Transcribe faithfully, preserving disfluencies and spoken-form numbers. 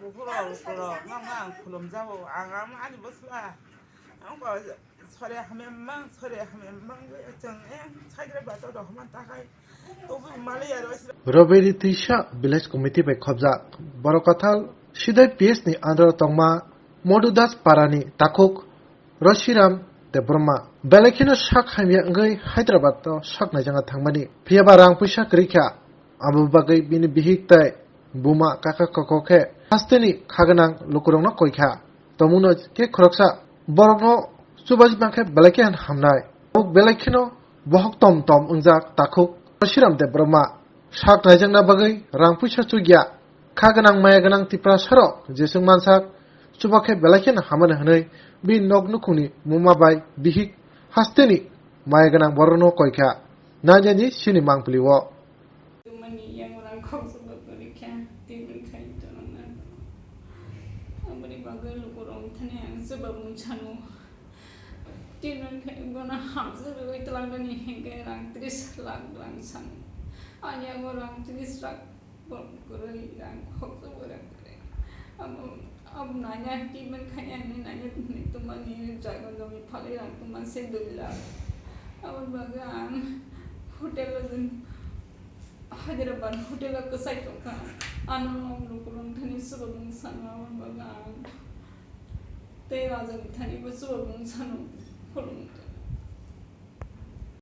Buphuru, buphuru, mang, mang, khulumjago, ang, ang, ani bwsla. Ang ba, sore hamya mang, sore hamya mang, chwng, eh, saidra bato dohman takai. Tobu malai aro sira. Roberi Tisa Village Committee bai khobjak. Borok Kathal Sidai P S ni under tongma Modhu Das Parani takhuk Roshiram Debbarma belai kheno sak hamya wngwi Hyderabad o sak naijakna thangmani. Phiyaba rang puisa kwrwi kha. Abo bagwi bini bihik tei buma kaka koko khe hasteni kha gwnang lukurokno koi kha. Tongmungno khe khoroksa borokno chubaji mankhe belai khe hamnai. Abo belai kheno bohok tom tom wngjak takhuk Roshiram Debbarma. Sak naijakna bagwi rang puisa chukya. Kha gwnang maya gwnang Tiprasarok jeswk mansak chuba khe belai kheno hamani hwnwi bini nok nukhungni muma bai bihik hasteni maya gwnang borokno koi kha. Nanjani sini mangpili o. Tumani yang orang kok sebab mereka timbul kain tolongan. Aboni bagwi lukurok thani ang sebab mung sanu. Timbul kain gona hamsa rwi tolangani hengke rang tris lakh rang sanu. Ani ang rang tris lakh bom kwrwi rang kok sebab rang kwrwi. Amo Abo nanya treatment khainani nanya tongmani jaga jomi phalwi rang tongma se dui lakh. Aboni bagwi ang hotel o jwn Hyderabad hotel o kwchai tongkha. Ano nok lukurok thani swbamung sano aboni bagwi ang tei rajani thani bo swbamung sano khulumkha.